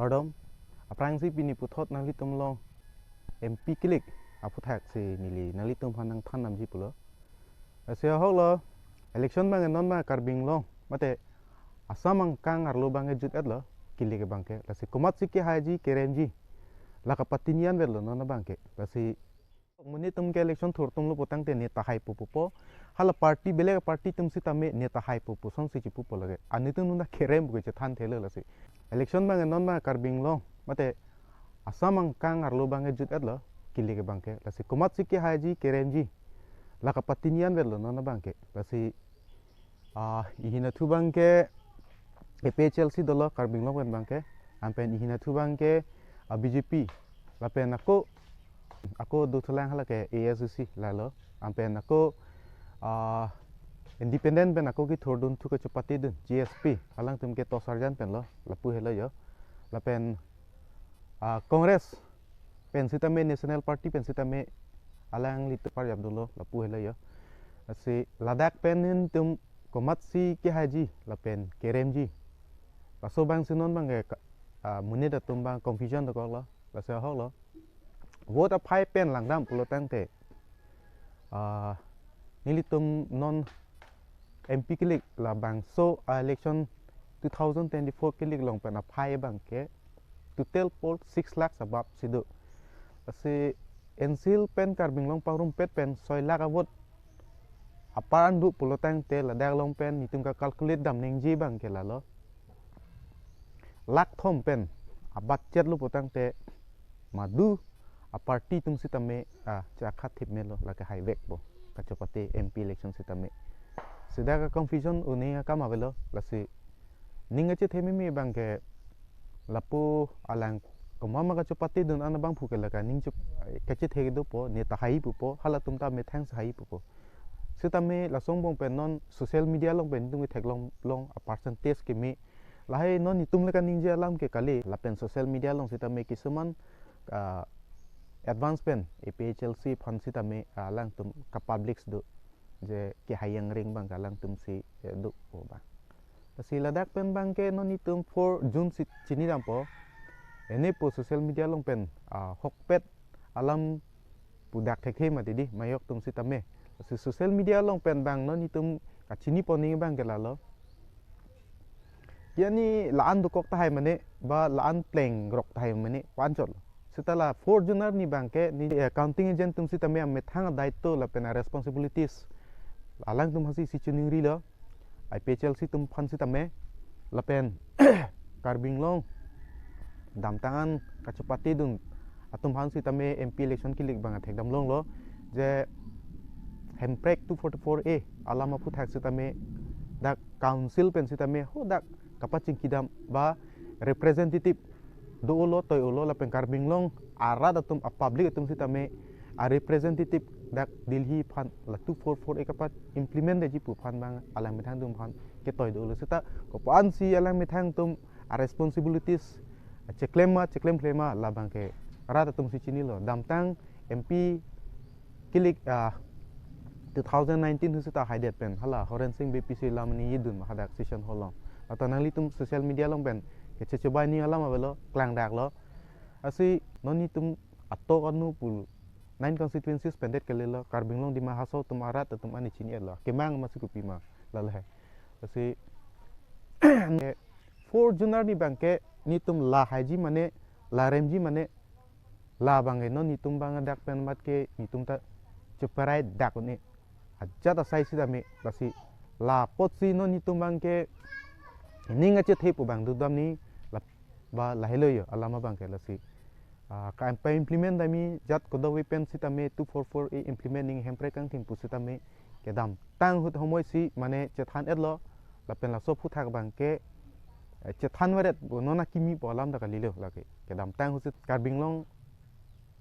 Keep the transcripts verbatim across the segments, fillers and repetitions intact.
Kardom, aphrangsi pini puthot nanglitum along M P kilik aphuthak si neli nanglitum aphan nangthan damji pulo. Lasi ahok lo, election abang non abang Karbi Anglong mate Assam angkang arlo abangke jut-et lo, kilik abangke. Lasi komatsi kehaiji keremji, la kapatini an vet lo non abangke. Lasi monit atum ke election thurtum lo putangte neta haipo pupo. Hala party, belek party atum sitame neta haipo pu asonsi chipupo lake. Anuttin nunda kerem pu kechethan thelo lasi. Election abang non abang Karbi Anglong mate Assam angkang arlo abangke jut-et lo, kilik abangke. Lasi komatsi kehaiji keremji, la kapatini an vet lo non abangke. Lasi ah, ihin athu abangke A P H L C dolo Karbi Anglong pen abangke, anpen ihin athu abangke, ah, B J P, lapen ako, ako dothulang hala ke A S D C lalo, anpen ako, ah, independent pen ako kethurdun thu kachepatedun G S P, alangtum ke tosarjan pen lo, lapu helo yo, lapen, ah, Congress pen sitame, National Party pen sitame alanglitum parjap dolo, lapu helo yo. Lasi ladak pen nelitum komatsi kehaiji lapen keremji, laso abangsi non abangke ka-, ah, monit atum abang confusion dokok lo, lasi ahok lo. Vote aphai pen langdam pulo tangte, ah, nelitum non M P kilik labangso, ah, election two thousand twenty-four kilik along pen aphai abangke total poll six lakhs above si do. Lasi N C Hills pen Karbi Anglong pangrumpet pen soi lakh a-vote apar an do pulo tangte ladak along pen nelitum kacalculate dam nangji abangke lalo, lakh thom pen abatchet lo putangte madu aparty atum sitame, ah, chakhat thip melo, lake haivekpo kachepate M P election sitame. Sida kaconfusion aning akam avelo, lasi ning kachethe meme abangke lapu alang komat ma kachepatedun an abangphu ke lake ning chup kachethe dopo, neta hai pupo, halatum ta methang si hai pupo. Sitame laso angbong pen non social media along pen nelitum ketheklong long a-percentage keme. Lahai non nelitum le kaningje alam ke kali, lapen social media along sitame kisuman, ah, advance pen A P H L C aphan sitame, ah, alangtum kapublish do, je kehai angring abangke alangtum si, eh, do o abang. Lasi ladak pen abangke non nelitum four June si chini dampo. Ene po social media along pen, ah, ahokpet alam pu dak thekthe mati di, mayok atum sitame. Lasi social media along pen abang non nelitum kachini poning abangke lalo, yani la-an dokok tahai mane, ba la-an pleng rok tahai mane, pu anchot lo. Seta la four June arni abangke neli, eh, counting agent atum sitame amethang a-daito lapen a-responsibilities alangtum aphansi si chiningri lo, A P H L C atum aphan sitame, lapen Karbi Anglong damtang an kachepatedun atum aphan sitame M P election kilik abang athekdam longlo, je Hemprek two forty-four A alam aphuthak sitame dak council pen sitame hadak kapachingkidam ba representative do-olo, toi-olo, lapen Karbi Anglong arat atum, a-public atum sitame a-representative dak Delhi aphan la two four four A kapa-implement detji pu aphan abang alang methang atum aphan ketoi do-olo. Seta kopi-an si alang methang atum a-responsibilities cheklem ma, cheklemkle ma, labangke rat atum si chinilo. Damtang M P kilik, ah, two thousand nineteen ahut seta haidet pen hala Horen Sing Beypi si lam ningjedun ma hadak session hall along. Lata nanglitum social media along pen kechechobai ning alam avelo, klangdaklo. Lasi non nelitum atok anu pu nine constituencies pendet kalilo, Karbi Anglong, Dima Hasao atum arat atum ani chini-etlo, kemang ma si kopi ma, lalo he. Lasi four June arni abangke nelitum la haiji mane, la remji mane, labangke non nelitum abang dak pen mat ke nelitum ta cheparai dak un-e. Ajat asai sitame, lasi la apotsi non nelitum abangke ning kachethe pu abang dodam ni, la, ba lahelo yo alam abangke lasi. Ah, ka-, pa-implement damji ajat kedo-ve pen sitame two four four A implement ning Hemprek kangthim pu sitame kedamtang ahut homoi si mane chethan-etlo, lapen laso aphuthak abangke, eh, chethan varet pu non akimi pu alam ta kalilo lake. Kedamtang ahut si Karbi Anglong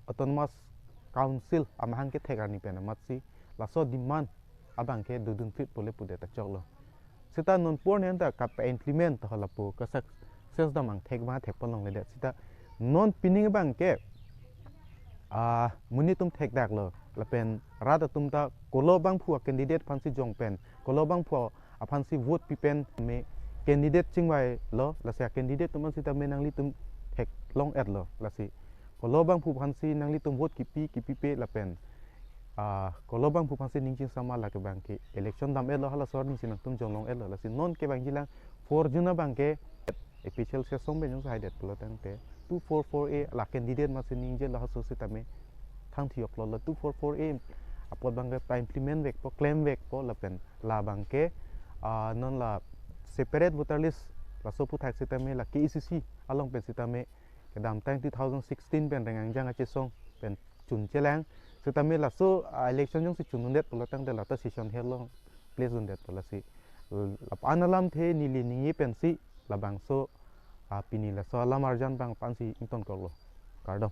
Autonomous Council amahang kethek arni pen amatsi laso demand abangke dodunphit pule pudet ta choklo. Seta non pur nen ta kapa-implement to lapu ka-success dam angthek abang thek pon longledet. Seta non pining abangke, ah, monit atum thekdaklo, lapen rat atum ta kolo abangphu a-candidate aphansi jong pen, kolo abangphu aphansi vote pi pen me candidate chingvailo, lasi a-candidate atum an sitame nanglitum theklong-etlo. Lasi kolo abangphu aphansi nanglitum vote kipi kipipe lapen ah, kolo abangphu aphansi ning chingsama lake abangke election dam-etlo, halaso arnisi nangtum jonglong-etlo. Lasi non ke abangjilang four June abangke A P H L C asong pen jongsi haidet pulo tangte two four four A la candidate masi ningjelo, halaso sitame thangthi-oklo. La two four four A apot abangke pa-implement vekpo, klemvekpo lapen la abangke ah, non la separate voter list laso aphuthak sitame la K A C C along pen sitame kedamtang two thousand sixteen pen Rengangjang kachesong pen chunchelang, sitame laso ah, election jongsi chundundet pulo tangte la ta session hall along place dundetpo. Lasi lapu-an alamthe neli ningje pensi labangso ah, pini laso alam arjan abang aphansi ingtonkoklo. Kardom.